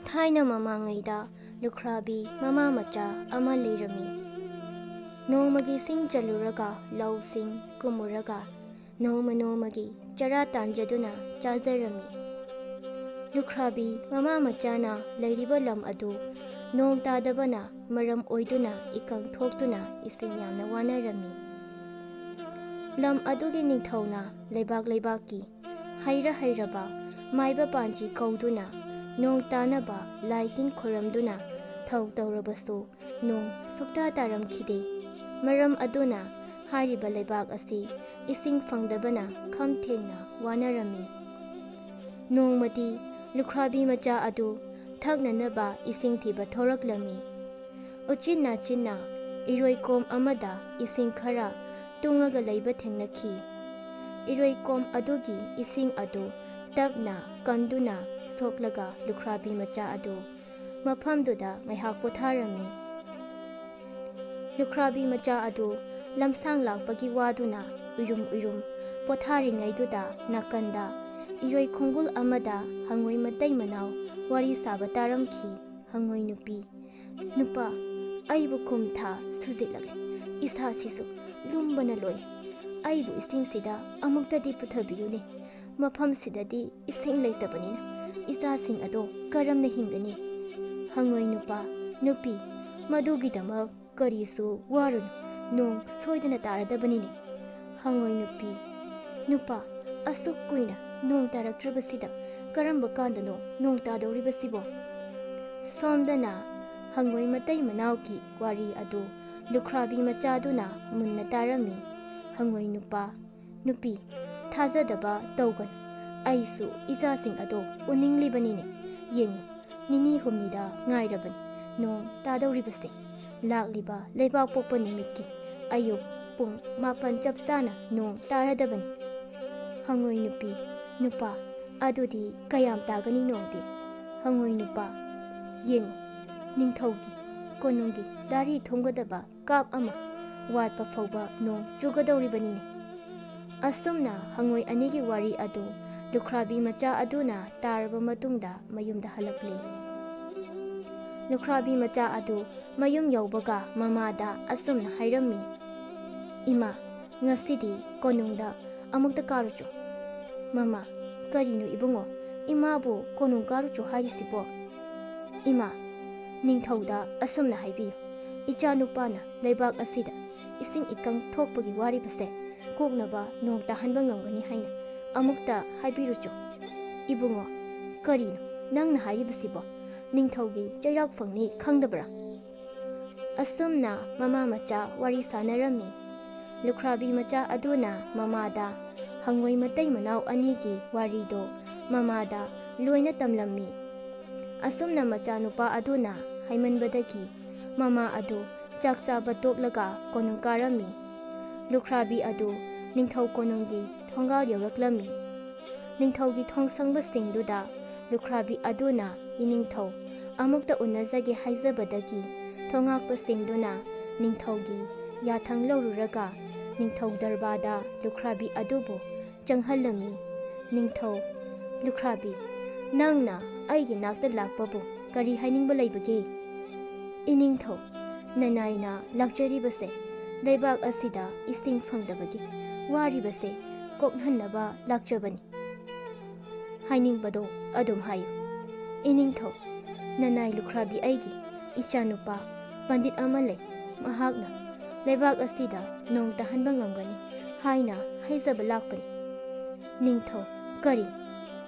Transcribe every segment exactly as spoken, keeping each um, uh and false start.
ꯊꯥꯏꯅ ꯃꯃꯥꯡꯉꯩꯗ ꯂꯨꯈ꯭ꯔꯥꯕꯤ ꯃꯃꯥ ꯃꯆꯥ ꯑꯃ ꯂꯩꯔꯝꯃꯤ꯫ ꯅꯣꯡꯃꯒꯤ ꯁꯤꯡ ꯆꯜꯂꯨꯔꯒ ꯂꯧꯁꯤꯡ ꯀꯨꯝꯃꯨꯔꯒ ꯅꯣꯡꯃ ꯅꯣꯡꯃꯒꯤ ꯆꯔꯥ ꯇꯥꯟꯖꯗꯨꯅ ꯆꯥꯖꯔꯝꯃꯤ꯫ ꯂꯨꯈ꯭ꯔꯥꯕꯤ ꯃꯃꯥ ꯃꯆꯥꯅ ꯂꯩꯔꯤꯕ ꯂꯝ ꯑꯗꯨ ꯅꯣꯡ ꯇꯥꯗꯕꯅ ꯃꯔꯝ ꯑꯣꯏꯗꯨꯅ ꯏꯀꯪ ꯊꯣꯛꯇꯨꯅ ꯏꯁꯤꯡ ꯌꯥꯝꯅ ꯋꯥꯅꯔꯝꯃꯤ꯫ ꯂꯝ ꯑꯗꯨꯒꯤ ꯅꯤꯡꯊꯧꯅ ꯂꯩꯕꯥꯛ ꯂꯩꯕꯥꯛꯀꯤ ꯍꯩꯔ ꯍꯩꯔꯕ ꯃꯥꯏꯕ ꯄꯥꯟꯖꯤ ꯀꯧꯗꯨꯅ ꯅꯣꯡ ꯇꯥꯅꯕ ꯂꯥꯏ ꯇꯤꯟ ꯈꯣꯏꯔꯝꯗꯨꯅ ꯊꯧ ꯇꯧꯔꯕꯁꯨ ꯅꯣꯡ ꯁꯨꯛꯇꯥ ꯇꯥꯔꯝꯈꯤꯗꯦ꯫ ꯃꯔꯝ ꯑꯗꯨꯅ ꯍꯥꯏꯔꯤꯕ ꯂꯩꯕꯥꯛ ꯑꯁꯤ ꯏꯁꯤꯡ ꯐꯪꯗꯕꯅ ꯈꯝ ꯊꯦꯡꯅ ꯋꯥꯅꯔꯝꯃꯤ꯫ ꯅꯣꯡꯃꯗꯤ ꯂꯨꯈ꯭ꯔꯥꯕꯤ ꯃꯆꯥ ꯑꯗꯨ ꯊꯛꯅꯅꯕ ꯏꯁꯤꯡ ꯊꯤꯕ ꯊꯣꯔꯛꯂꯝꯃꯤ꯫ ꯎꯆꯤꯟ ꯅꯥꯆꯤꯟꯅ ꯏꯔꯣꯏꯀꯣꯝ ꯑꯃꯗ ꯏꯁꯤꯡ ꯈꯔ ꯇꯨꯡꯉꯒ ꯂꯩꯕ ꯊꯦꯡꯅꯈꯤ꯫ ꯏꯔꯣꯏꯀꯣꯝ ꯑꯗꯨꯒꯤ ꯏꯁꯤꯡ ꯑꯗꯨ ꯇꯞꯅ ꯀꯟꯗꯨꯅ ꯁꯣꯛꯂꯒ ꯂꯨꯈ꯭ꯔꯥꯕꯤ ꯃꯆꯥ ꯑꯗꯨ ꯃꯐꯝꯗꯨꯗ ꯉꯥꯏꯍꯥꯛ ꯄꯣꯊꯥꯔꯝꯃꯤ꯫ ꯂꯨꯈ꯭ꯔꯥꯕꯤ ꯃꯆꯥ ꯑꯗꯨ ꯂꯝꯁꯥꯡ ꯂꯥꯛꯄꯒꯤ ꯋꯥꯗꯨꯅ ꯎꯏꯔꯨꯝ ꯎꯏꯔꯨꯝ ꯄꯣꯊꯥꯔꯤꯉꯩꯗꯨꯗ ꯅꯥꯀꯟꯗ ꯏꯔꯣꯏ ꯈꯣꯡꯒꯨꯜ ꯑꯃꯗ ꯍꯪꯉꯣꯏ ꯃꯇꯩ ꯃꯅꯥꯎ ꯋꯥꯔꯤ ꯁꯥꯕ ꯇꯥꯔꯝꯈꯤ꯫ ꯍꯪꯉꯣꯏ ꯅꯨꯄꯤ, "ꯅꯨꯄꯥ, ꯑꯩꯕꯨ ꯀꯨꯝ ꯊꯥ ꯁꯨꯖꯤꯜꯂꯛꯂꯦ꯫ ꯏꯁꯥꯁꯤꯁꯨ ꯂꯨꯝꯕꯅ ꯂꯣꯏ꯫ ꯑꯩꯕꯨ ꯏꯁꯤꯡꯁꯤꯗ ꯑꯃꯨꯛꯇꯗꯤ ꯄꯨꯊꯕꯤꯌꯨꯅꯦ꯫ ꯃꯐꯝꯁꯤꯗꯗꯤ ꯏꯁꯤꯡ ꯂꯩꯇꯕꯅꯤꯅ ꯏꯆꯥꯁꯤꯡ ꯑꯗꯣ ꯀꯔꯝꯅ ꯍꯤꯡꯒꯅꯤ?" ꯍꯪꯉꯣꯏ ꯅꯨꯄꯥ, "ꯅꯨꯄꯤ, ꯃꯗꯨꯒꯤꯗꯃꯛ ꯀꯔꯤꯁꯨ ꯋꯥꯔꯨꯅꯨ, ꯅꯣꯡ ꯁꯣꯏꯗꯅ ꯇꯥꯔꯗꯕꯅꯤꯅꯦ꯫" ꯍꯪꯉꯣꯏ ꯅꯨꯄꯤ, "ꯅꯨꯄꯥ, ꯑꯁꯨꯛ ꯀꯨꯏꯅ ꯅꯣꯡ ꯇꯥꯔꯛꯇ꯭ꯔꯕꯁꯤꯗ ꯀꯔꯝꯕ ꯀꯥꯟꯗꯅꯣ ꯅꯣꯡ ꯇꯥꯗꯧꯔꯤꯕꯁꯤꯕꯣ?" ꯁꯣꯝꯗꯅ ꯍꯪꯉꯣꯏ ꯃꯇꯩ ꯃꯅꯥꯎꯒꯤ ꯋꯥꯔꯤ ꯑꯗꯨ ꯂꯨꯈ꯭ꯔꯥꯕꯤ ꯃꯆꯥꯗꯨꯅ ꯃꯨꯟꯅ ꯇꯥꯔꯝꯃꯤ꯫ ꯍꯪꯉꯣꯏ ꯅꯨꯄꯥ, "ꯅꯨꯄꯤ, ꯊꯥꯖꯗꯕ ꯇꯧꯒꯅꯨ꯫ ꯑꯩꯁꯨ ꯏꯆꯥꯁꯤꯡ ꯑꯗꯣ ꯎꯅꯤꯡꯂꯤꯕꯅꯤꯅꯦ꯫ ꯌꯦꯡꯉꯨ, ꯅꯤꯅꯤ ꯍꯨꯝꯅꯤꯗ ꯉꯥꯏꯔꯕꯅꯤ ꯅꯣꯡ ꯇꯥꯗꯧꯔꯤꯕꯁꯦ꯫ ꯂꯥꯛꯂꯤꯕ ꯂꯩꯕꯥꯛꯄꯣꯛꯄ ꯅꯨꯃꯤꯠꯀꯤ ꯑꯌꯨꯛ ꯄꯨꯡ ꯃꯥꯄꯟ ꯆꯞ ꯆꯥꯅ ꯅꯣꯡ ꯇꯥꯔꯗꯕꯅꯤ꯫" ꯍꯪꯉꯣꯏ ꯅꯨꯄꯤ, "ꯅꯨꯄꯥ, ꯑꯗꯨꯗꯤ ꯀꯌꯥꯝ ꯇꯥꯒꯅꯤ ꯅꯣꯡꯗꯤ?" ꯍꯪꯉꯣꯏ ꯅꯨꯄꯥ, "ꯌꯦꯡꯉꯨ, ꯅꯤꯡꯊꯧꯒꯤ ꯀꯣꯅꯨꯡꯒꯤ ꯗꯥꯔꯤ ꯊꯣꯝꯒꯗꯕ ꯀꯥꯞ ꯑꯃ ꯋꯥꯠꯄ ꯐꯥꯎꯕ ꯅꯣꯡ ꯆꯨꯒꯗꯧꯔꯤꯕꯅꯤꯅꯦ꯫" ꯑꯁꯨꯝꯅ ꯍꯪꯉꯣꯏ ꯑꯅꯤꯒꯤ ꯋꯥꯔꯤ ꯑꯗꯨ ꯂꯨꯈ꯭ꯔꯥꯕꯤ ꯃꯆꯥ ꯑꯗꯨꯅ ꯇꯥꯔꯕ ꯃꯇꯨꯡꯗ ꯃꯌꯨꯝꯗ ꯍꯜꯂꯛꯂꯦ꯫ ꯂꯨꯈ꯭ꯔꯥꯕꯤ ꯃꯆꯥ ꯑꯗꯨ ꯃꯌꯨꯝ ꯌꯧꯕꯒ ꯃꯃꯥꯗ ꯑꯁꯨꯝꯅ ꯍꯥꯏꯔꯝꯃꯤ, "ꯏꯃꯥ, ꯉꯁꯤꯗꯤ ꯀꯣꯅꯨꯡꯗ ꯑꯃꯨꯛꯇ ꯀꯥꯔꯨꯆꯣ꯫" "ꯃꯃꯥ, ꯀꯔꯤꯅꯣ ꯏꯕꯨꯡꯉꯣ, ꯏꯃꯥꯕꯨ ꯀꯣꯅꯨꯡ ꯀꯥꯔꯨꯆꯣ ꯍꯥꯏꯔꯤꯁꯤꯕꯣ?" "ꯏꯃꯥ, ꯅꯤꯡꯊꯧꯗ ꯑꯁꯨꯝꯅ ꯍꯥꯏꯕꯤꯌꯨ, ꯏꯆꯥꯅꯨꯄꯥꯅ ꯂꯩꯕꯥꯛ ꯑꯁꯤꯗ ꯏꯁꯤꯡ ꯏꯀꯪ ꯊꯣꯛꯄꯒꯤ ꯋꯥꯔꯤꯕꯁꯦ ꯀꯣꯛꯅꯕ ꯅꯣꯡ ꯇꯥꯍꯟꯕ ꯉꯝꯒꯅꯤ ꯍꯥꯏꯅ ꯑꯃꯨꯛꯇ ꯍꯥꯏꯕꯤꯔꯨꯆꯣ꯫" "ꯏꯕꯨꯡꯉꯣ, ꯀꯔꯤꯅꯣ ꯅꯪꯅ ꯍꯥꯏꯔꯤꯕꯁꯤꯕꯣ? ꯅꯤꯡꯊꯧꯒꯤ ꯆꯩꯔꯥꯛ ꯐꯪꯅꯤ ꯈꯪꯗꯕ꯭ꯔꯥ?" ꯑꯁꯨꯝꯅ ꯃꯃꯥ ꯃꯆꯥ ꯋꯥꯔꯤ ꯁꯥꯟꯅꯔꯝꯃꯤ꯫ ꯂꯨꯈ꯭ꯔꯥꯕꯤ ꯃꯆꯥ ꯑꯗꯨꯅ ꯃꯃꯥꯗ ꯍꯪꯉꯣꯏ ꯃꯇꯩ ꯃꯅꯥꯎ ꯑꯅꯤꯒꯤ ꯋꯥꯔꯤꯗꯣ ꯃꯃꯥꯗ ꯂꯣꯏꯅ ꯇꯝꯂꯝꯃꯤ꯫ ꯑꯁꯨꯝꯅ ꯃꯆꯥꯅꯨꯄꯥ ꯑꯗꯨꯅ ꯍꯥꯏꯃꯟꯕꯗꯒꯤ ꯃꯃꯥ ꯑꯗꯨ ꯆꯥꯛ ꯆꯥꯕ ꯇꯣꯛꯂꯒ ꯀꯣꯅꯨꯡ ꯀꯥꯔꯝꯃꯤ꯫ ꯂꯨꯈ꯭ꯔꯥꯕꯤ ꯑꯗꯨ ꯅꯤꯡꯊꯧ ꯀꯣꯅꯨꯡꯒꯤ ꯊꯣꯡꯒꯥꯜ ꯌꯧꯔꯛꯂꯝꯃꯤ꯫ ꯅꯤꯡꯊꯧꯒꯤ ꯊꯣꯡꯁꯪꯕꯁꯤꯡꯗꯨꯗ ꯂꯨꯈ꯭ꯔꯥꯕꯤ ꯑꯗꯨꯅ ꯏꯅꯤꯡꯊꯧ ꯑꯃꯨꯛꯇ ꯎꯅꯖꯒꯦ ꯍꯥꯏꯖꯕꯗꯒꯤ ꯊꯣꯉꯥꯛꯄꯁꯤꯡꯗꯨꯅ ꯅꯤꯡꯊꯧꯒꯤ ꯌꯥꯊꯪ ꯂꯧꯔꯨꯔꯒ ꯅꯤꯡꯊꯧ ꯗꯔꯕꯥꯔꯗ ꯂꯨꯈ꯭ꯔꯥꯕꯤ ꯑꯗꯨꯕꯨ ꯆꯪꯍꯜꯂꯝꯃꯤ꯫ ꯅꯤꯡꯊꯧ, "ꯂꯨꯈ꯭ꯔꯥꯕꯤ, ꯅꯪꯅ ꯑꯩꯒꯤ ꯅꯥꯛꯇ ꯂꯥꯛꯄꯕꯨ ꯀꯔꯤ ꯍꯥꯏꯅꯤꯡꯕ ꯂꯩꯕꯒꯦ?" "ꯏꯅꯤꯡꯊꯧ, ꯅꯅꯥꯏꯅ ꯂꯥꯛꯆꯔꯤꯕꯁꯦ ꯂꯩꯕꯥꯛ ꯑꯁꯤꯗ ꯏꯁꯤꯡ ꯐꯪꯗꯕꯒꯤ ꯋꯥꯔꯤꯕꯁꯦ ꯀꯣꯛꯍꯟꯅꯕ ꯂꯥꯛꯆꯕꯅꯤ꯫ ꯍꯥꯏꯅꯤꯡꯕꯗꯣ ꯑꯗꯨꯝ ꯍꯥꯏꯌꯨ꯫" "ꯏꯅꯤꯡꯊꯧ, ꯅꯅꯥꯏ ꯂꯨꯈ꯭ꯔꯥꯕꯤ ꯑꯩꯒꯤ ꯏꯆꯥꯅꯨꯄꯥ ꯄꯟꯗꯤꯠ ꯑꯃ ꯂꯩ꯫ ꯃꯍꯥꯛꯅ ꯂꯩꯕꯥꯛ ꯑꯁꯤꯗ ꯅꯣꯡ ꯇꯥꯍꯟꯕ ꯉꯝꯒꯅꯤ ꯍꯥꯏꯅ ꯍꯥꯏꯖꯕ ꯂꯥꯛꯄꯅꯤ꯫" "ꯅꯤꯡꯊꯧ, ꯀꯔꯤ?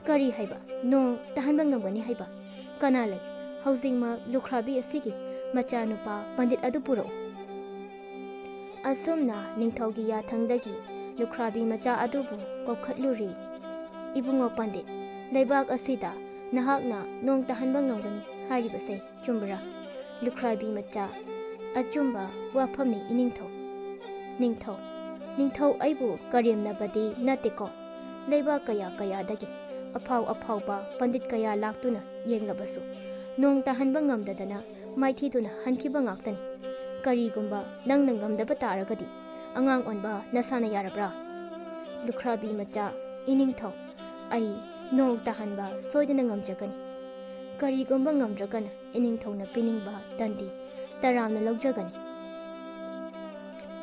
ꯀꯔꯤ ꯍꯥꯏꯕ? ꯅꯣꯡ ꯇꯥꯍꯟꯕ ꯉꯝꯒꯅꯤ ꯍꯥꯏꯕ? ꯀꯅꯥ ꯂꯩ? ꯍꯧꯖꯤꯛꯃꯛ ꯂꯨꯈ꯭ꯔꯥꯕꯤ ꯑꯁꯤꯒꯤ ꯃꯆꯥꯅꯨꯄꯥ ꯄꯟꯗꯤꯠ ꯑꯗꯨ ꯄꯨꯔꯛꯎ꯫" ꯑꯁꯨꯝꯅ ꯅꯤꯡꯊꯧꯒꯤ ꯌꯥꯊꯪꯗꯒꯤ ꯂꯨꯈ꯭ꯔꯥꯕꯤ ꯃꯆꯥ ꯑꯗꯨꯕꯨ ꯀꯧꯈꯠꯂꯨꯔꯤ꯫ "ꯏꯕꯨꯡꯉꯣ ꯄꯟꯗꯤꯠ, ꯂꯩꯕꯥꯛ ꯑꯁꯤꯗ ꯅꯍꯥꯛꯅ ꯅꯣꯡ ꯇꯥꯍꯟꯕ ꯉꯝꯒꯅꯤ ꯍꯥꯏꯔꯤꯕꯁꯦ ꯆꯨꯝꯕ꯭ꯔꯥ?" "ꯂꯨꯈ꯭ꯔꯥꯕꯤ ꯃꯆꯥ, ꯑꯆꯨꯝꯕ ꯋꯥꯐꯝꯅꯤ ꯏꯅꯤꯡꯊꯧ꯫" "ꯅꯤꯡꯊꯧ, ꯅꯤꯡꯊꯧ ꯑꯩꯕꯨ ꯀꯔꯦꯝꯅꯕꯗꯤ ꯅꯠꯇꯦꯀꯣ? ꯂꯩꯕꯥꯛ ꯀꯌꯥ ꯀꯌꯥꯗꯒꯤ ꯑꯐꯥꯎ ꯑꯐꯥꯎꯕ ꯄꯟꯗꯤꯠ ꯀꯌꯥ ꯂꯥꯛꯇꯨꯅ ꯌꯦꯡꯂꯕꯁꯨ ꯅꯣꯡ ꯇꯥꯍꯟꯕ ꯉꯝꯗꯗꯅ ꯃꯥꯏꯊꯤꯗꯨꯅ ꯍꯟꯈꯤꯕ ꯉꯥꯛꯇꯅꯤ꯫ ꯀꯔꯤꯒꯨꯝꯕ ꯅꯪꯅ ꯉꯝꯗꯕ ꯇꯥꯔꯒꯗꯤ ꯑꯉꯥꯡ ꯑꯣꯟꯕ ꯅꯁꯥꯅ ꯌꯥꯔꯕ꯭ꯔꯥ?" "ꯂꯨꯈ꯭ꯔꯥꯕꯤ ꯃꯆꯥ, ꯏꯅꯤꯡꯊꯧ, ꯑꯩ ꯅꯣꯡ ꯇꯥꯍꯟꯕ ꯁꯣꯏꯗꯅ ꯉꯝꯖꯒꯅꯤ꯫ ꯀꯔꯤꯒꯨꯝꯕ ꯉꯝꯗ꯭ꯔꯒꯅ ꯏꯅꯤꯡꯊꯧꯅ ꯄꯤꯅꯤꯡꯕ ꯇꯟꯗꯤ ꯇꯔꯥꯝꯅ ꯂꯧꯖꯒꯅꯤ꯫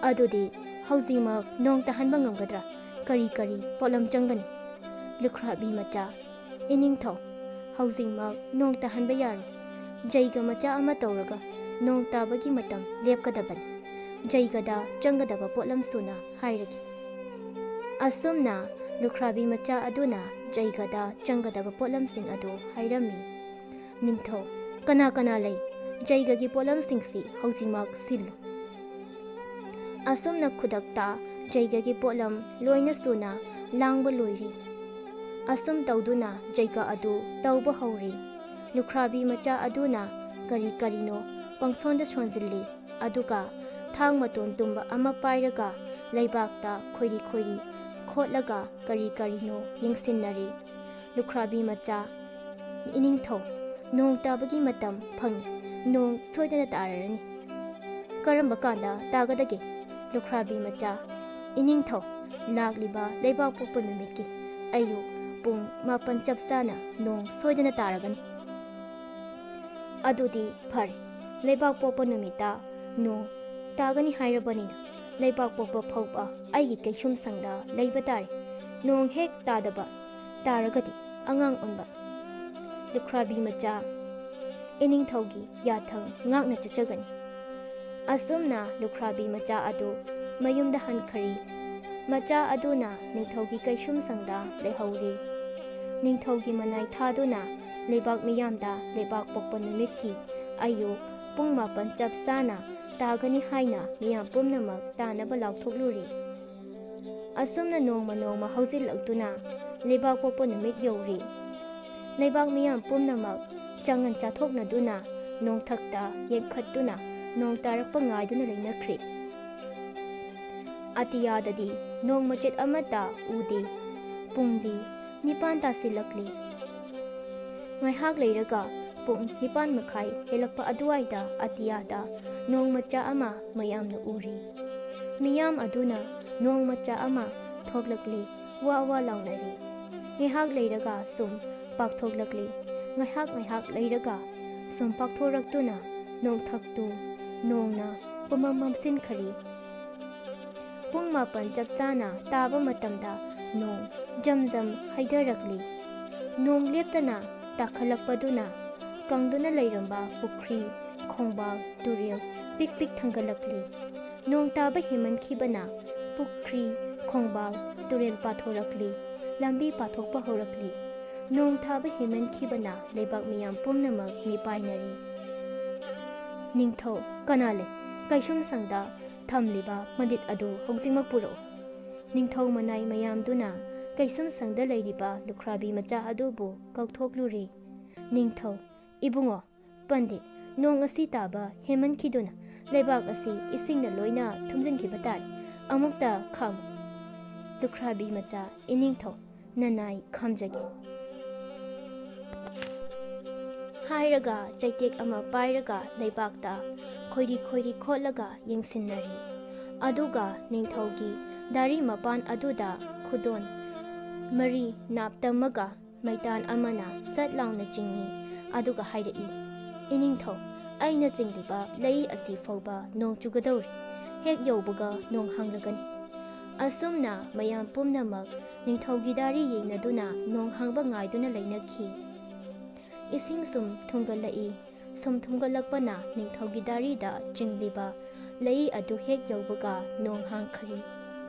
ꯑꯗꯨꯗꯤ ꯍꯧꯖꯤꯛꯃꯛ ꯅꯣꯡ ꯇꯥꯍꯟꯕ ꯉꯝꯒꯗ꯭ꯔꯥ? ꯀꯔꯤ ꯀꯔꯤ ꯄꯣꯠꯂꯝ ꯆꯪꯒꯅꯤ? ꯂꯨꯈ꯭ꯔꯥꯕꯤ ꯃꯆꯥ, ꯏꯅꯤꯡꯊꯧ, ꯍꯧꯖꯤꯛꯃꯛ ꯅꯣꯡ ꯇꯥꯍꯟꯕ ꯌꯥꯔꯣꯏ꯫ ꯖꯩꯒ ꯃꯆꯥ ꯑꯃ ꯇꯧꯔꯒ ꯅꯣꯡ ꯇꯥꯕꯒꯤ ꯃꯇꯝ ꯂꯦꯞꯀꯗꯕꯅꯤ꯫ ꯖꯩꯒꯗ ꯆꯪꯒꯗꯕ ꯄꯣꯠꯂꯝ ꯁꯨꯅ ꯍꯥꯏꯔꯒꯦ꯫ ꯑꯁꯨꯝꯅ ꯂꯨꯈ꯭ꯔꯥꯕꯤ ꯃꯆꯥ ꯑꯗꯨꯅ ꯖꯩꯒꯗ ꯆꯪꯒꯗꯕ ꯄꯣꯠꯂꯝꯁꯤꯡ ꯑꯗꯨ ꯍꯥꯏꯔꯝꯃꯤ꯫ ꯅꯤꯡꯊꯧ, ꯀꯅꯥ ꯀꯅꯥ ꯂꯩ? ꯖꯩꯒꯒꯤ ꯄꯣꯠꯂꯝꯁꯤꯡꯁꯤ ꯍꯧꯖꯤꯛꯃꯛ ꯁꯤꯜꯂꯨ꯫ ꯑꯁꯨꯝꯅ ꯈꯨꯗꯛꯇ ꯖꯩꯒꯒꯤ ꯄꯣꯠꯂꯝ ꯂꯣꯏꯅ ꯁꯨꯅ ꯂꯥꯡꯕ ꯂꯣꯏꯔꯤ꯫ ꯑꯁꯨꯝ ꯇꯧꯗꯨꯅ ꯖꯩꯒ ꯑꯗꯨ ꯇꯧꯕ ꯍꯧꯔꯤ꯫ ꯂꯨꯈ꯭ꯔꯥꯕꯤ ꯃꯆꯥ ꯑꯗꯨꯅ ꯀꯔꯤ ꯀꯔꯤꯅꯣ ꯄꯪꯁꯣꯟꯗ ꯁꯣꯟꯖꯤꯜꯂꯤ꯫ ꯑꯗꯨꯒ ꯊꯥꯡ ꯃꯇꯣꯟ ꯇꯨꯝꯕ ꯑꯃ ꯄꯥꯏꯔꯒ ꯂꯩꯕꯥꯛꯇ ꯈꯣꯏꯔꯤ ꯈꯣꯏꯔꯤ ꯈꯣꯠꯂꯒ ꯀꯔꯤ ꯀꯔꯤꯅꯣ ꯌꯦꯡꯁꯤꯟꯅꯔꯤ꯫ ꯂꯨꯈ꯭ꯔꯥꯕꯤ ꯃꯆꯥ, ꯏꯅꯤꯡꯊꯧ, ꯅꯣꯡ ꯇꯥꯕꯒꯤ ꯃꯇꯝ ꯐꯪꯏ꯫ ꯅꯣꯡ ꯁꯣꯏꯗꯅ ꯇꯥꯔꯔꯅꯤ꯫ ꯀꯔꯝꯕ ꯀꯥꯟꯗ ꯇꯥꯒꯗꯒꯦ? ꯂꯨꯈ꯭ꯔꯥꯕꯤ ꯃꯆꯥ, ꯏꯅꯤꯡꯊꯧ, ꯂꯥꯛꯂꯤꯕ ꯂꯩꯕꯥꯛ ꯄꯣꯛꯄ ꯅꯨꯃꯤꯠꯀꯤ ꯑꯌꯨꯛ ꯄꯨꯡ ꯃꯥꯄꯟ ꯆꯞ ꯆꯥꯅ ꯅꯣꯡ ꯁꯣꯏꯗꯅ ꯇꯥꯔꯒꯅꯤ꯫ ꯑꯗꯨꯗꯤ ꯐꯔꯦ, ꯂꯩꯕꯥꯛ ꯄꯣꯛꯄ ꯅꯨꯃꯤꯠꯇ ꯅꯣꯡ ꯇꯥꯒꯅꯤ ꯍꯥꯏꯔꯕꯅꯤꯅ ꯂꯩꯕꯥꯛ ꯄꯣꯛꯄ ꯐꯥꯎꯕ ꯑꯩꯒꯤ ꯀꯩꯁꯨꯝꯁꯪꯗ ꯂꯩꯕ ꯇꯥꯔꯦ꯫ ꯅꯣꯡ ꯍꯦꯛ ꯇꯥꯗꯕ ꯇꯥꯔꯒꯗꯤ ꯑꯉꯥꯡ ꯑꯣꯟꯕ꯫ ꯂꯨꯈ꯭ꯔꯥꯕꯤ ꯃꯆꯥ, ꯏꯅꯤꯡꯊꯧꯒꯤ ꯌꯥꯊꯪ ꯉꯥꯛꯅ ꯆꯠꯆꯒꯅꯤ꯫ ꯑꯁꯨꯝꯅ ꯂꯨꯈ꯭ꯔꯥꯕꯤ ꯃꯆꯥ ꯑꯗꯨ ꯃꯌꯨꯝꯗ ꯍꯟꯈ꯭ꯔꯦ꯫ ꯃꯆꯥ ꯑꯗꯨꯅ ꯅꯤꯡꯊꯧꯒꯤ ꯀꯩꯁꯨꯝꯁꯪꯗ ꯂꯩꯍꯧꯔꯦ꯫ ꯅꯤꯡꯊꯧꯒꯤ ꯃꯅꯥꯏ ꯊꯥꯗꯨꯅ ꯂꯩꯕꯥꯛ ꯃꯤꯌꯥꯝꯗ ꯂꯩꯕꯥꯛ ꯄꯣꯛꯄ ꯅꯨꯃꯤꯠꯀꯤ ꯑꯌꯨꯛ ꯄꯨꯡ ꯃꯥꯄꯟ ꯆꯞ ꯆꯥꯅ ꯇꯥꯒꯅꯤ ꯍꯥꯏꯅ ꯃꯤꯌꯥꯝ ꯄꯨꯝꯅꯃꯛ ꯇꯥꯅꯕ ꯂꯥꯎꯊꯣꯛꯂꯨꯔꯦ꯫ ꯑꯁꯨꯝꯅ ꯅꯣꯡꯃ ꯅꯣꯡꯃ ꯍꯧꯖꯤꯜꯂꯛꯇꯨꯅ ꯂꯩꯕꯥꯛ ꯄꯣꯛꯄ ꯅꯨꯃꯤꯠ ꯌꯧꯔꯦ꯫ ꯂꯩꯕꯥꯛ ꯃꯤꯌꯥꯝ ꯄꯨꯝꯅꯃꯛ ꯆꯥꯉꯟ ꯆꯥꯊꯣꯛꯅꯗꯨꯅ ꯅꯣꯡꯊꯛꯇ ꯌꯦꯡꯈꯠꯇꯨꯅ ꯅꯣꯡ ꯇꯥꯔꯛꯄ ꯉꯥꯏꯗꯨꯅ ꯂꯩꯅꯈ꯭ꯔꯦ꯫ ꯑꯇꯤꯌꯥꯗꯗꯤ ꯅꯣꯡ ꯃꯆꯦꯠ ꯑꯃꯠꯇ ꯎꯗꯦ꯫ ꯄꯨꯡꯗꯤ ꯅꯤꯄꯥꯟ ꯇꯥꯁꯤꯜꯂꯛꯂꯦ꯫ ꯉꯥꯏꯍꯥꯛ ꯂꯩꯔꯒ ꯄꯨꯡ ꯅꯤꯄꯥꯟ ꯃꯈꯥꯏ ꯍꯦꯜꯂꯛꯄ ꯑꯗꯨꯋꯥꯏꯗ ꯑꯇꯤꯌꯥꯗ ꯅꯣꯡ ꯃꯆꯥ ꯑꯃ ꯃꯌꯥꯝꯅ ꯎꯔꯤ꯫ ꯃꯤꯌꯥꯝ ꯑꯗꯨꯅ ꯅꯣꯡ ꯃꯆꯥ ꯑꯃ ꯊꯣꯛꯂꯛꯂꯤ, ꯋꯥ ꯋꯥ ꯂꯥꯎꯅꯔꯤ꯫ ꯉꯥꯏꯍꯥꯛ ꯂꯩꯔꯒ ꯁꯨꯝ ꯄꯥꯛꯊꯣꯛꯂꯛꯂꯤ꯫ ꯉꯥꯏꯍꯥꯛ ꯉꯥꯏꯍꯥꯛ ꯂꯩꯔꯒ ꯁꯨꯝ ꯄꯥꯛꯊꯣꯔꯛꯇꯨꯅ ꯅꯣꯡꯊꯛꯇꯨ ꯅꯣꯡꯅ ꯄꯨꯃꯝ ꯃꯝꯁꯤꯟꯈꯔꯦ꯫ ꯄꯨꯡ ꯃꯥꯄꯟ ꯆꯞ ꯆꯥꯅ ꯇꯥꯕ ꯃꯇꯝꯗ ꯅꯣꯡ ꯖꯝ ꯖꯝ ꯍꯩꯊꯔꯛꯂꯤ꯫ ꯅꯣꯡ ꯂꯦꯞꯇꯅ ꯇꯥꯈꯠꯂꯛꯄꯗꯨꯅ ꯀꯪꯗꯨꯅ ꯂꯩꯔꯝꯕ ꯄꯨꯈ꯭ꯔꯤ, ꯈꯣꯡꯕꯥꯜ, ꯇꯨꯔꯦꯜ ꯄꯤꯛ ꯄꯤꯛ ꯊꯪꯒꯠꯂꯛꯂꯤ꯫ ꯅꯣꯡ ꯇꯥꯕ ꯍꯦꯟꯃꯟꯈꯤꯕꯅ ꯄꯨꯈ꯭ꯔꯤ, ꯈꯣꯡꯕꯥꯜ, ꯇꯨꯔꯦꯜ ꯄꯥꯊꯣꯔꯛꯂꯤ꯫ ꯂꯝꯕꯤ ꯄꯥꯊꯣꯛꯄ ꯍꯧꯔꯛꯂꯤ꯫ ꯅꯣꯡ ꯇꯥꯕ ꯍꯦꯟꯃꯟꯈꯤꯕꯅ ꯂꯩꯕꯥꯛ ꯃꯤꯌꯥꯝ ꯄꯨꯝꯅꯃꯛ ꯃꯤꯄꯥꯏꯅꯔꯤ꯫ ꯅꯤꯡꯊꯧ, ꯀꯅꯥ ꯂꯩ? ꯀꯩꯁꯨꯝꯁꯪꯗ ꯊꯝꯂꯤꯕ ꯃꯟꯗꯤꯠ ꯑꯗꯨ ꯍꯧꯖꯤꯛꯃꯛ ꯄꯨꯔꯛꯎ꯫ ꯅꯤꯡꯊꯧ ꯃꯅꯥꯏ ꯃꯌꯥꯝꯗꯨꯅ ꯀꯩꯁꯨꯝꯁꯪꯗ ꯂꯩꯔꯤꯕ ꯂꯨꯈ꯭ꯔꯥꯕꯤ ꯃꯆꯥ ꯑꯗꯨꯕꯨ ꯀꯧꯊꯣꯛꯂꯨꯔꯦ꯫ ꯅꯤꯡꯊꯧ, ꯏꯕꯨꯡꯉꯣ, ꯄꯟꯗꯤꯠ, ꯅꯣꯡ ꯑꯁꯤ ꯇꯥꯕ ꯍꯦꯟꯃꯟꯈꯤꯗꯨꯅ ꯂꯩꯕꯥꯛ ꯑꯁꯤ ꯏꯁꯤꯡꯅ ꯂꯣꯏꯅ ꯊꯨꯝꯖꯤꯟꯈꯤꯕ ꯇꯥꯔꯦ꯫ ꯑꯃꯨꯛꯇ ꯈꯥꯝꯃꯨ꯫ ꯂꯨꯈ꯭ꯔꯥꯕꯤ ꯃꯆꯥ, ꯏꯅꯤꯡꯊꯧ, ꯅꯅꯥꯏ ꯈꯥꯝꯖꯒꯦ꯫ ꯍꯥꯏꯔꯒ ꯆꯩꯇꯦꯛ ꯑꯃ ꯄꯥꯏꯔꯒ ꯂꯩꯕꯥꯛꯇ ꯈꯣꯏꯔꯤ ꯈꯣꯏꯔꯤ ꯈꯣꯠꯂꯒ ꯌꯦꯡꯁꯤꯟꯅꯔꯤ꯫ ꯑꯗꯨꯒ ꯅꯤꯡꯊꯧꯒꯤ ꯗꯥꯔꯤ ꯃꯄꯥꯟ ꯑꯗꯨꯗ ꯈꯨꯗꯣꯟ ꯃꯔꯤ ꯅꯥꯞꯇꯝꯃꯒ ꯃꯩꯇꯥꯟ ꯑꯃꯅ ꯁꯠ ꯂꯥꯎꯅ ꯆꯤꯡꯏ꯫ ꯑꯗꯨꯒ ꯍꯥꯏꯔꯛꯏ, "ꯏꯅꯤꯡꯊꯧ, ꯑꯩꯅ ꯆꯤꯡꯂꯤꯕ ꯂꯩ ꯑꯁꯤ ꯐꯥꯎꯕ ꯅꯣꯡ ꯆꯨꯒꯗꯧꯔꯤ꯫ ꯍꯦꯛ ꯌꯧꯕꯒ ꯅꯣꯡ ꯍꯥꯡꯂꯒꯅꯤ꯫" ꯑꯁꯨꯝꯅ ꯃꯌꯥꯝ ꯄꯨꯝꯅꯃꯛ ꯅꯤꯡꯊꯧꯒꯤ ꯗꯥꯔꯤ ꯌꯦꯡꯅꯗꯨꯅ ꯅꯣꯡ ꯍꯥꯡꯕ ꯉꯥꯏꯗꯨꯅ ꯂꯩꯅꯈꯤ꯫ ꯏꯁꯤꯡ ꯁꯨꯝ ꯊꯨꯝꯒꯠꯂꯛꯏ꯫ ꯁꯨꯝ ꯊꯨꯝꯒꯠꯂꯛꯄꯅ ꯅꯤꯡꯊꯧꯒꯤ ꯗꯥꯔꯤꯗ ꯆꯤꯡꯂꯤꯕ ꯂꯩ ꯑꯗꯨ ꯍꯦꯛ ꯌꯧꯕꯒ ꯅꯣꯡ ꯍꯥꯡꯈ꯭ꯔꯦ꯫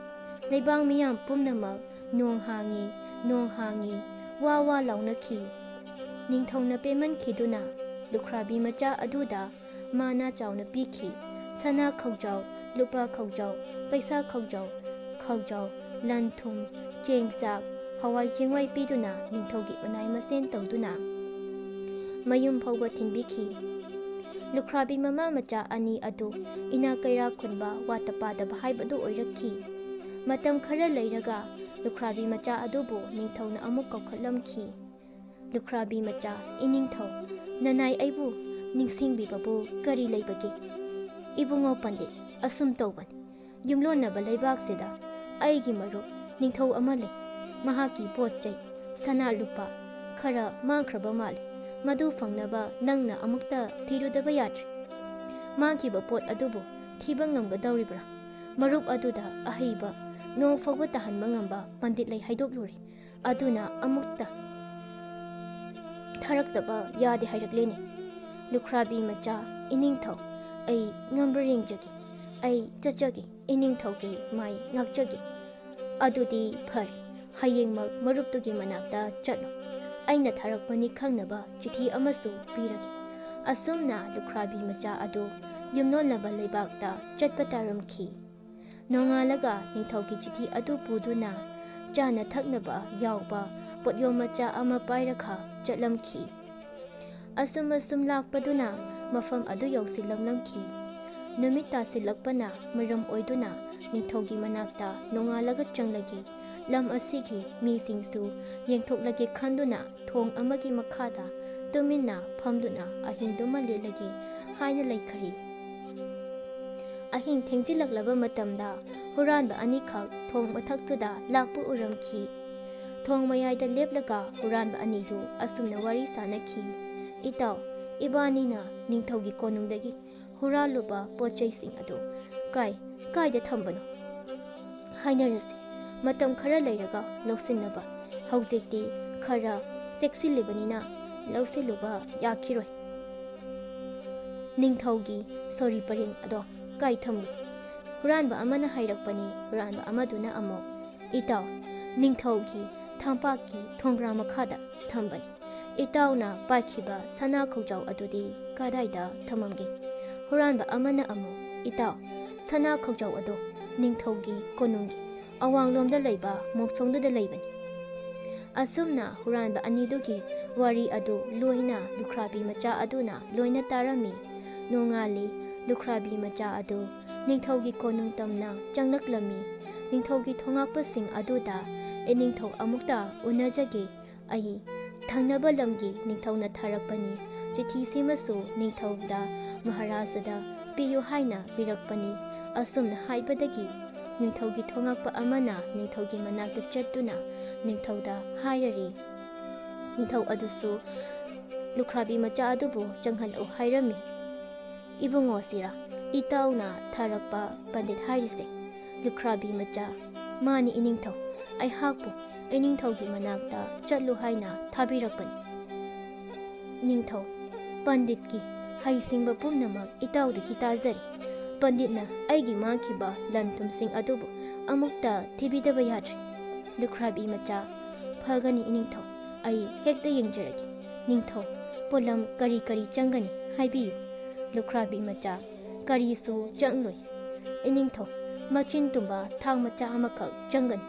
ꯂꯩꯕꯥꯛ ꯃꯤꯌꯥꯝ ꯄꯨꯝꯅꯃꯛ "ꯅꯣꯡ ꯍꯥꯡꯉꯤ, ꯅꯣꯡ ꯍꯥꯡꯉꯤ" ꯋꯥ ꯋꯥ ꯂꯥꯎꯅꯈꯤ꯫ ꯅꯤꯡꯊꯧꯅ ꯄꯦꯟꯃꯟꯈꯤꯗꯨꯅ ꯂꯨꯈ꯭ꯔꯥꯕꯤ ꯃꯆꯥ ꯑꯗꯨꯗ ꯃꯥꯅ ꯆꯥꯎꯅ ꯄꯤꯈꯤ꯫ ꯁꯅꯥ ꯈꯧꯖꯥꯎ, ꯂꯨꯄꯥ ꯈꯧꯖꯥꯎ, ꯄꯩꯁꯥ ꯈꯧꯖꯥꯎ, ꯈꯧꯖꯥꯎ, ꯂꯟ ꯊꯨꯝ, ꯆꯦꯡ ꯆꯥꯛ, ꯍꯋꯥꯏ ꯆꯦꯡꯋꯥꯏ ꯄꯤꯗꯨꯅ ꯅꯤꯡꯊꯧꯒꯤ ꯃꯅꯥꯏ ꯃꯁꯦꯟ ꯇꯧꯗꯨꯅ ꯃꯌꯨꯝ ꯐꯥꯎꯕ ꯊꯤꯟꯕꯤꯈꯤ꯫ ꯂꯨꯈ꯭ꯔꯥꯕꯤ ꯃꯃꯥ ꯃꯆꯥ ꯑꯅꯤ ꯑꯗꯨ ꯏꯅꯥ ꯀꯩꯔꯥ ꯈꯨꯟꯕ, ꯋꯥꯠꯇ ꯄꯥꯗꯕ ꯍꯥꯏꯕꯗꯨ ꯑꯣꯏꯔꯛꯈꯤ꯫ ꯃꯇꯝ ꯈꯔ ꯂꯩꯔꯒ ꯂꯨꯈ꯭ꯔꯥꯕꯤ ꯃꯆꯥ ꯑꯗꯨꯕꯨ ꯅꯤꯡꯊꯧꯅ ꯑꯃꯨꯛ ꯀꯧꯈꯠꯂꯝꯈꯤ꯫ ꯂꯨꯈ꯭ꯔꯥꯕꯤ ꯃꯆꯥ, ꯏꯅꯤꯡꯊꯧ, ꯅꯅꯥꯏ ꯑꯩꯕꯨ ꯅꯤꯡꯁꯤꯡꯕꯤꯕꯕꯨ ꯀꯔꯤ ꯂꯩꯕꯒꯦ? ꯏꯕꯨꯡꯉꯣ ꯄꯟꯗꯤꯠ, ꯑꯁꯨꯝ ꯇꯧꯕꯅꯤ꯫ ꯌꯨꯝꯂꯣꯟꯅꯕ ꯂꯩꯕꯥꯛꯁꯤꯗ ꯑꯩꯒꯤ ꯃꯔꯨꯞ ꯅꯤꯡꯊꯧ ꯑꯃ ꯂꯩ꯫ ꯃꯍꯥꯛꯀꯤ ꯄꯣꯠ ꯆꯩ, ꯁꯅꯥ ꯂꯨꯄꯥ ꯈꯔ ꯃꯥꯡꯈ꯭ꯔꯕ ꯃꯥꯜꯂꯤ꯫ ꯃꯗꯨ ꯐꯪꯅꯕ ꯅꯪꯅ ꯑꯃꯨꯛꯇ ꯊꯤꯔꯨꯗꯕ ꯌꯥꯗ꯭ꯔꯤ꯫ ꯃꯥꯡꯈꯤꯕ ꯄꯣꯠ ꯑꯗꯨꯕꯨ ꯊꯤꯕ ꯉꯝꯒꯗꯧꯔꯤꯕ꯭ꯔꯥ? ꯃꯔꯨꯞ ꯑꯗꯨꯗ ꯑꯍꯩꯕ, ꯅꯣꯡ ꯐꯥꯎꯕ ꯇꯥꯍꯟꯕ ꯉꯝꯕ ꯄꯟꯗꯤꯠ ꯂꯩ ꯍꯥꯏꯗꯣꯛꯂꯨꯔꯦ꯫ ꯑꯗꯨꯅ ꯑꯃꯨꯛꯇ ꯊꯥꯔꯛꯇꯕ ꯌꯥꯗꯦ ꯍꯥꯏꯔꯛꯂꯦꯅꯦ꯫ ꯂꯨꯈ꯭ꯔꯥꯕꯤ ꯃꯆꯥ, ꯏꯅꯤꯡꯊꯧ, ꯑꯩ ꯉꯝꯕ꯭ꯔꯥ ꯌꯦꯡꯖꯒꯦ꯫ ꯑꯩ ꯆꯠꯆꯒꯦ, ꯏꯅꯤꯡꯊꯧꯒꯤ ꯃꯥꯏ ꯉꯥꯛꯆꯒꯦ꯫ ꯑꯗꯨꯗꯤ ꯐꯔꯦ, ꯍꯌꯦꯡꯃꯛ ꯃꯔꯨꯞꯇꯨꯒꯤ ꯃꯅꯥꯛꯇ ꯆꯠꯂꯨ꯫ ꯑꯩꯅ ꯊꯥꯔꯛꯄꯅꯤ ꯈꯪꯅꯕ ꯆꯤꯊꯤ ꯑꯃꯁꯨ ꯄꯤꯔꯒꯦ꯫ ꯑꯁꯨꯝꯅ ꯂꯨꯈ꯭ꯔꯥꯕꯤ ꯃꯆꯥ ꯑꯗꯨ ꯌꯨꯝꯂꯣꯟꯅꯕ ꯂꯩꯕꯥꯛꯇ ꯆꯠꯄ ꯇꯥꯔꯝꯈꯤ꯫ ꯅꯣꯡꯉꯥꯜꯂꯒ ꯅꯤꯡꯊꯧꯒꯤ ꯆꯤꯊꯤ ꯑꯗꯨ ꯄꯨꯗꯨꯅ ꯆꯥꯅ ꯊꯛꯅꯕ ꯌꯥꯎꯕ ꯄꯣꯠꯌꯣꯝ ꯃꯆꯥ ꯑꯃ ꯄꯥꯏꯔꯒ ꯆꯠꯂꯝꯈꯤ꯫ ꯑꯁꯨꯝ ꯑꯁꯨꯝ ꯂꯥꯛꯄꯗꯨꯅ ꯃꯐꯝ ꯑꯗꯨ ꯌꯧꯁꯤꯜꯂꯝꯂꯝꯈꯤ꯫ ꯅꯨꯃꯤꯠ ꯇꯥꯁꯤꯜꯂꯛꯄꯅ ꯃꯔꯝ ꯑꯣꯏꯗꯨꯅ ꯅꯤꯡꯊꯧꯒꯤ ꯃꯅꯥꯛꯇ ꯅꯣꯡꯉꯥꯜꯂꯒ ꯆꯪꯂꯒꯦ, ꯂꯝ ꯑꯁꯤꯒꯤ ꯃꯤꯁꯤꯡꯁꯨ ꯌꯦꯡꯊꯣꯛꯂꯒꯦ ꯈꯟꯗꯨꯅ ꯊꯣꯡ ꯑꯃꯒꯤ ꯃꯈꯥꯗ ꯇꯨꯃꯤꯟꯅ ꯐꯝꯗꯨꯅ ꯑꯍꯤꯡꯗꯨꯃ ꯂꯦꯜꯂꯒꯦ ꯍꯥꯏꯅ ꯂꯩꯈꯔꯦ꯫ ꯑꯍꯤꯡ ꯊꯦꯡꯖꯤꯜꯂꯛꯂꯕ ꯃꯇꯝꯗ ꯍꯨꯔꯥꯟꯕ ꯑꯅꯤꯈꯛ ꯊꯣꯡ ꯃꯊꯛꯇꯨꯗ ꯂꯥꯛꯄ ꯎꯔꯝꯈꯤ꯫ ꯊꯣꯡ ꯃꯌꯥꯏꯗ ꯂꯦꯞꯂꯒ ꯍꯨꯔꯥꯟꯕ ꯑꯅꯤꯗꯨ ꯑꯁꯨꯝꯅ ꯋꯥꯔꯤ ꯁꯥꯅꯈꯤ, "ꯏꯇꯥꯎ, ꯏꯕꯥꯅꯤꯅ ꯅꯤꯡꯊꯧꯒꯤ ꯀꯣꯅꯨꯡꯗꯒꯤ ꯍꯨꯔꯥꯜꯂꯨꯕ ꯄꯣꯠ ꯆꯩꯁꯤꯡ ꯑꯗꯨ ꯀꯥꯏ, ꯀꯥꯏꯗ ꯊꯝꯕꯅꯣ? ꯍꯥꯏꯅꯔꯁꯤ, ꯃꯇꯝ ꯈꯔ ꯂꯩꯔꯒ ꯂꯧꯁꯤꯟꯅꯕ꯫ ꯍꯧꯖꯤꯛꯇꯤ ꯈꯔ ꯆꯦꯛꯁꯤꯜꯂꯤꯕꯅꯤꯅ ꯂꯧꯁꯤꯜꯂꯨꯕ ꯌꯥꯈꯤꯔꯣꯏ꯫ ꯅꯤꯡꯊꯧꯒꯤ ꯁꯣꯔꯤ ꯄꯔꯦꯡ ꯑꯗꯣ ꯀꯥꯏ ꯊꯝꯂꯤ?" ꯍꯨꯔꯥꯟꯕ ꯑꯃꯅ ꯍꯥꯏꯔꯛꯄꯅꯤ꯫ ꯍꯨꯔꯥꯟꯕ ꯑꯃꯗꯨꯅ ꯑꯃꯨꯛ, "ꯏꯇꯥꯎ, ꯅꯤꯡꯊꯧꯒꯤ ꯊꯝꯄꯥꯛꯀꯤ ꯊꯣꯡꯒ꯭ꯔꯥ ꯃꯈꯥꯗ ꯊꯝꯕꯅꯤ꯫ ꯏꯇꯥꯎꯅ ꯄꯥꯏꯈꯤꯕ ꯁꯅꯥ ꯈꯧꯖꯥꯎ ꯑꯗꯨꯗꯤ ꯀꯗꯥꯏꯗ ꯊꯝꯃꯝꯒꯦ?" ꯍꯨꯔꯥꯟꯕ ꯑꯃꯅ ꯑꯃꯨꯛ, "ꯏꯇꯥꯎ, ꯁꯅꯥ ꯈꯧꯖꯥꯎ ꯑꯗꯨ ꯅꯤꯡꯊꯧꯒꯤ ꯀꯣꯅꯨꯡꯒꯤ ꯑꯋꯥꯡꯂꯣꯝꯗ ꯂꯩꯕ ꯃꯣꯡꯁꯣꯡꯗꯨꯗ ꯂꯩꯕꯅꯤ꯫" ꯑꯁꯨꯝꯅ ꯍꯨꯔꯥꯟꯕ ꯑꯅꯤꯗꯨꯒꯤ ꯋꯥꯔꯤ ꯑꯗꯨ ꯂꯣꯏꯅ ꯂꯨꯈ꯭ꯔꯥꯕꯤ ꯃꯆꯥ ꯑꯗꯨꯅ ꯂꯣꯏꯅ ꯇꯥꯔꯝꯃꯤ꯫ ꯅꯣꯡꯉꯥꯜꯂꯤ꯫ ꯂꯨꯈ꯭ꯔꯥꯕꯤ ꯃꯆꯥ ꯑꯗꯨ ꯅꯤꯡꯊꯧꯒꯤ ꯀꯣꯅꯨꯡ ꯇꯝꯅ ꯆꯪꯂꯛꯂꯝꯃꯤ꯫ ꯅꯤꯡꯊꯧꯒꯤ ꯊꯣꯉꯥꯛꯄꯁꯤꯡ ꯑꯗꯨꯗ, "ꯑꯦ ꯅꯤꯡꯊꯧ, ꯑꯃꯨꯛꯇ ꯎꯅꯖꯒꯦ꯫ ꯑꯩ ꯊꯪꯅꯕ ꯂꯝꯒꯤ ꯅꯤꯡꯊꯧꯅ ꯊꯥꯔꯛꯄꯅꯤ꯫ ꯆꯤꯊꯤꯁꯤꯃꯁꯨ ꯅꯤꯡꯊꯧꯗ, ꯃꯍꯥꯔꯥꯖꯥꯗ ꯄꯤꯌꯨ ꯍꯥꯏꯅ ꯄꯤꯔꯛꯄꯅꯤ꯫" ꯑꯁꯨꯝꯅ ꯍꯥꯏꯕꯗꯒꯤ ꯅꯤꯡꯊꯧꯒꯤ ꯊꯣꯉꯥꯛꯄ ꯑꯃꯅ ꯅꯤꯡꯊꯧꯒꯤ ꯃꯅꯥꯛꯇ ꯆꯠꯇꯨꯅ ꯅꯤꯡꯊꯧꯗ ꯍꯥꯏꯔꯔꯤ꯫ ꯅꯤꯡꯊꯧ ꯑꯗꯨꯁꯨ ꯂꯨꯈ꯭ꯔꯥꯕꯤ ꯃꯆꯥ ꯑꯗꯨꯕꯨ ꯆꯪꯍꯜꯂꯛꯎ ꯍꯥꯏꯔꯝꯃꯤ꯫ "ꯏꯕꯨꯡꯉꯣ ꯁꯤꯔꯥ, ꯏꯇꯥꯎꯅ ꯊꯥꯔꯛꯄ ꯄꯟꯗꯤꯠ ꯍꯥꯏꯔꯤꯁꯦ ꯂꯨꯈ꯭ꯔꯥꯕꯤ ꯃꯆꯥ ꯃꯥꯅꯤ ꯏꯅꯤꯡꯊꯧ꯫ ꯑꯩꯍꯥꯛꯄꯨ ꯏꯅꯤꯡꯊꯧꯒꯤ ꯃꯅꯥꯛꯇ ꯆꯠꯂꯨ ꯍꯥꯏꯅ ꯊꯥꯕꯤꯔꯛꯄꯅꯤ꯫ ꯅꯤꯡꯊꯧ, ꯄꯟꯗꯤꯠꯀꯤ ꯍꯩꯁꯤꯡꯕ ꯄꯨꯝꯅꯃꯛ ꯏꯇꯥꯎꯗꯒꯤ ꯇꯥꯖꯔꯦ꯫ ꯄꯟꯗꯤꯠꯅ ꯑꯩꯒꯤ ꯃꯥꯡꯈꯤꯕ ꯂꯟ ꯊꯨꯝꯁꯤꯡ ꯑꯗꯨꯕꯨ ꯑꯃꯨꯛꯇ ꯊꯤꯕꯤꯗꯕ ꯌꯥꯗ꯭ꯔꯦ꯫ ꯂꯨꯈ꯭ꯔꯥꯕꯤ ꯃꯆꯥ, ꯐꯒꯅꯤ ꯏꯅꯤꯡꯊꯧ, ꯑꯩ ꯍꯦꯛꯇ ꯌꯦꯡꯖꯔꯒꯦ꯫ ꯅꯤꯡꯊꯧ, ꯄꯣꯠꯂꯝ ꯀꯔꯤ ꯀꯔꯤ ꯆꯪꯒꯅꯤ ꯍꯥꯏꯕꯤꯌꯨ꯫" ꯂꯨꯈ꯭ꯔꯥꯕꯤ ꯃꯆꯥ, "ꯀꯔꯤꯁꯨ ꯆꯪꯂꯣꯏ ꯏꯅꯤꯡꯊꯧ, ꯃꯆꯤꯟ ꯇꯨꯝꯕ ꯊꯥꯡ ꯃꯆꯥ ꯑꯃꯈꯛ ꯆꯪꯒꯅꯤ꯫"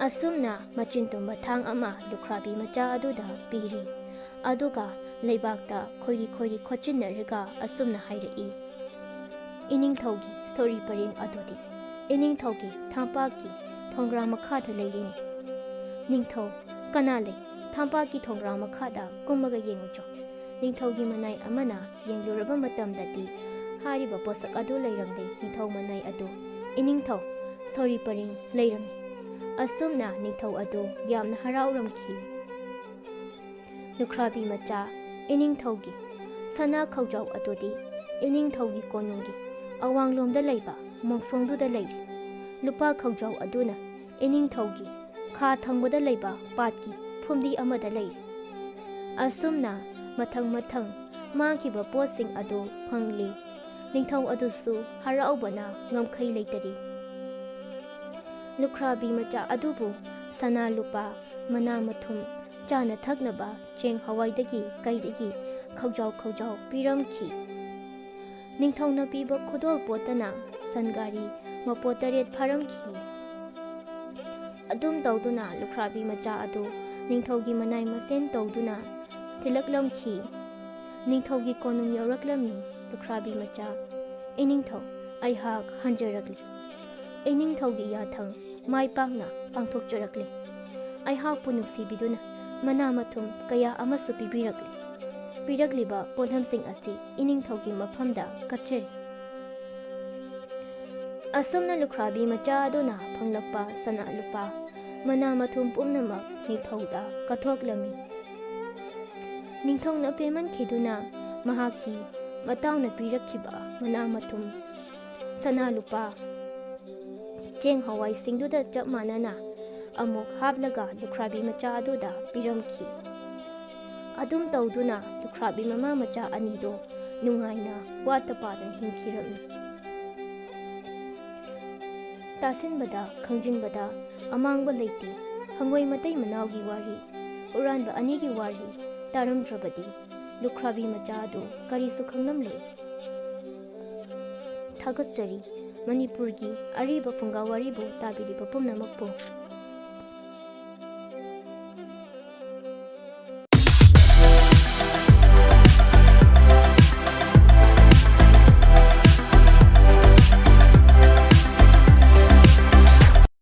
ꯑꯁꯨꯝꯅ ꯃꯆꯤꯟ ꯇꯨꯝꯕ ꯊꯥꯡ ꯑꯃ ꯂꯨꯈ꯭ꯔꯥꯕꯤ ꯃꯆꯥ ꯑꯗꯨꯗ ꯄꯤꯔꯤ꯫ ꯑꯗꯨꯒ ꯂꯩꯕꯥꯛꯇ ꯈꯣꯏꯔꯤ ꯈꯣꯏꯔꯤ ꯈꯣꯠꯆꯤꯟꯅꯔꯒ ꯑꯁꯨꯝꯅ ꯍꯥꯏꯔꯛꯏ, "ꯏꯅꯤꯡꯊꯧꯒꯤ ꯁꯣꯔꯤ ꯄꯔꯦꯡ ꯑꯗꯨꯗꯤ ꯏꯅꯤꯡꯊꯧꯒꯤ ꯊꯥꯡꯄꯥꯛꯀꯤ ꯊꯣꯡꯒ꯭ꯔꯥ ꯃꯈꯥꯗ ꯂꯩꯔꯤꯅꯤ꯫" "ꯅꯤꯡꯊꯧ, ꯀꯅꯥ ꯂꯩ ꯊꯥꯡꯄꯥꯛꯀꯤ ꯊꯣꯡꯒ꯭ꯔꯥ ꯃꯈꯥꯗ ꯀꯨꯝꯃꯒ ꯌꯦꯡꯉꯨꯆꯣ꯫" ꯅꯤꯡꯊꯧꯒꯤ ꯃꯅꯥꯏ ꯑꯃꯅ ꯌꯦꯡꯂꯨꯔꯕ ꯃꯇꯝꯗꯗꯤ ꯍꯥꯏꯔꯤꯕ ꯄꯣꯠꯁꯛ ꯑꯗꯨ ꯂꯩꯔꯝꯗꯦ꯫ ꯅꯤꯡꯊꯧ ꯃꯅꯥꯏ ꯑꯗꯨ, "ꯏꯅꯤꯡꯊꯧ, ꯁꯣꯔꯤ ꯄꯔꯦꯡ ꯂꯩꯔꯝꯃꯤ꯫" ꯑꯁꯨꯝꯅ ꯅꯤꯡꯊꯧ ꯑꯗꯨ ꯌꯥꯝꯅ ꯍꯔꯥꯎꯔꯝꯈꯤ꯫ ꯂꯨꯈ꯭ꯔꯥꯕꯤ ꯃꯆꯥ, ꯏꯅꯤꯡꯊꯧꯒꯤ ꯁꯅꯥ ꯈꯧꯖꯥꯎ ꯑꯗꯨꯗꯤ ꯏꯅꯤꯡꯊꯧꯒꯤ ꯀꯣꯅꯨꯡꯒꯤ ꯑꯋꯥꯡꯂꯣꯝꯗ ꯂꯩꯕ ꯃꯣꯡꯁꯣꯡꯗꯨꯗ ꯂꯩꯔꯤ꯫ ꯂꯨꯄꯥ ꯈꯧꯖꯥꯎ ꯑꯗꯨꯅ ꯏꯅꯤꯡꯊꯧꯒꯤ ꯈꯥ ꯊꯪꯕꯗ ꯂꯩꯕ ꯄꯥꯠꯀꯤ ꯐꯨꯝꯗꯤ ꯑꯃꯗ ꯂꯩꯔꯤ꯫ ꯑꯁꯨꯝꯅ ꯃꯊꯪ ꯃꯊꯪ ꯃꯥꯡꯈꯤꯕ ꯄꯣꯠꯁꯤꯡ ꯑꯗꯨ ꯐꯪꯂꯤ꯫ ꯅꯤꯡꯊꯧ ꯑꯗꯨꯁꯨ ꯍꯔꯥꯎꯕꯅ ꯉꯝꯈꯩ ꯂꯩꯇꯔꯤ꯫ ꯂꯨꯈ꯭ꯔꯥꯕꯤ ꯃꯆꯥ ꯑꯗꯨꯕꯨ ꯁꯅꯥ ꯂꯨꯄꯥ, ꯃꯅꯥ ꯃꯊꯨꯝ, ꯆꯥꯅ ꯊꯛꯅꯕ, ꯆꯦꯡ ꯍꯋꯥꯏꯗꯒꯤ ꯀꯩꯗꯒꯤ ꯈꯧꯖꯥꯎ ꯈꯧꯖꯥꯎ ꯄꯤꯔꯝꯈꯤ꯫ ꯅꯤꯡꯊꯧꯅ ꯄꯤꯕ ꯈꯨꯗꯣꯜ ꯄꯣꯠꯇꯅ ꯁꯟ ꯒꯥꯔꯤ ꯃꯄꯣꯠ ꯇꯔꯦꯠ ꯐꯥꯔꯝꯈꯤ꯫ ꯑꯗꯨꯝ ꯇꯧꯗꯨꯅ ꯂꯨꯈ꯭ꯔꯥꯕꯤ ꯃꯆꯥ ꯑꯗꯨ ꯅꯤꯡꯊꯧꯒꯤ ꯃꯅꯥꯏ ꯃꯁꯦꯟ ꯇꯧꯗꯨꯅ ꯊꯤꯜꯂꯛꯂꯝꯈꯤ꯫ ꯅꯤꯡꯊꯧꯒꯤ ꯀꯣꯅꯨꯡ ꯌꯧꯔꯛꯂꯝꯃꯤ꯫ ꯂꯨꯈ꯭ꯔꯥꯕꯤ ꯃꯆꯥ, "ꯏꯅꯤꯡꯊꯧ, ꯑꯩꯍꯥꯛ ꯍꯟꯖꯔꯛꯂꯤ꯫ ꯏꯅꯤꯡꯊꯧꯒꯤ ꯌꯥꯊꯪ ꯃꯥꯏ ꯄꯥꯛꯅ ꯄꯥꯡꯊꯣꯛꯆꯔꯛꯂꯤ꯫ ꯑꯩꯍꯥꯛꯄꯨ ꯅꯨꯡꯁꯤꯕꯤꯗꯨꯅ ꯃꯅꯥ ꯃꯊꯨꯝ ꯀꯌꯥ ꯑꯃꯁꯨ ꯄꯤꯕꯤꯔꯛꯂꯤ꯫ ꯄꯤꯔꯛꯂꯤꯕ ꯄꯣꯠꯂꯝꯁꯤꯡ ꯑꯁꯤ ꯏꯅꯤꯡꯊꯧꯒꯤ ꯃꯐꯝꯗ ꯀꯠꯆꯔꯤ꯫" ꯑꯁꯨꯝꯅ ꯂꯨꯈ꯭ꯔꯥꯕꯤ ꯃꯆꯥ ꯑꯗꯨꯅ ꯐꯪꯂꯛꯄ ꯁꯅꯥ ꯂꯨꯄꯥ, ꯃꯅꯥ ꯃꯊꯨꯝ ꯄꯨꯝꯅꯃꯛ ꯅꯤꯡꯊꯧꯗ ꯀꯠꯊꯣꯛꯂꯝꯃꯤ꯫ ꯅꯤꯡꯊꯧꯅ ꯄꯦꯟꯃꯟꯈꯤꯗꯨꯅ ꯃꯍꯥꯛꯀꯤ ꯃꯇꯥꯎꯅ ꯄꯤꯔꯛꯈꯤꯕ ꯃꯅꯥ ꯃꯊꯨꯝ, ꯁꯅꯥ ꯂꯨꯄꯥ, ꯆꯦꯡ ꯍꯋꯥꯏꯁꯤꯡꯗꯨꯗ ꯆꯞ ꯃꯥꯟꯅꯅ ꯑꯃꯨꯛ ꯍꯥꯞꯂꯒ ꯂꯨꯈ꯭ꯔꯥꯕꯤ ꯃꯆꯥ ꯑꯗꯨꯗ ꯄꯤꯔꯝꯈꯤ꯫ ꯑꯗꯨꯝ ꯇꯧꯗꯨꯅ ꯂꯨꯈ꯭ꯔꯥꯕꯤ ꯃꯃꯥ ꯃꯆꯥ ꯑꯅꯤꯗꯣ ꯅꯨꯡꯉꯥꯏꯅ ꯋꯥꯠꯇ ꯄꯥꯗꯅ ꯍꯤꯡꯈꯤꯔꯝꯃꯤ꯫ ꯇꯥꯁꯤꯟꯕꯗ, ꯈꯪꯖꯤꯟꯕꯗ ꯑꯃꯥꯡꯕ ꯂꯩꯇꯦ꯫ ꯍꯪꯉꯣꯏ ꯃꯇꯩ ꯃꯅꯥꯎꯒꯤ ꯋꯥꯔꯤ, ꯍꯨꯔꯥꯟꯕ ꯑꯅꯤꯒꯤ ꯋꯥꯔꯤ ꯇꯥꯔꯝꯗ꯭ꯔꯕꯗꯤ ꯂꯨꯈ꯭ꯔꯥꯕꯤ ꯃꯆꯥ ꯑꯗꯨ ꯀꯔꯤꯁꯨ ꯈꯪꯂꯝꯂꯣꯏ꯫ ꯊꯥꯒꯠꯆꯔꯤ꯫ ꯃꯅꯤꯄꯨꯔꯒꯤ ꯑꯔꯤꯕ ꯐꯨꯡꯒꯥ ꯋꯥꯔꯤꯕꯨ ꯇꯥꯕꯤꯔꯤꯕ ꯄꯨꯝꯅꯃꯛꯄꯨ꯫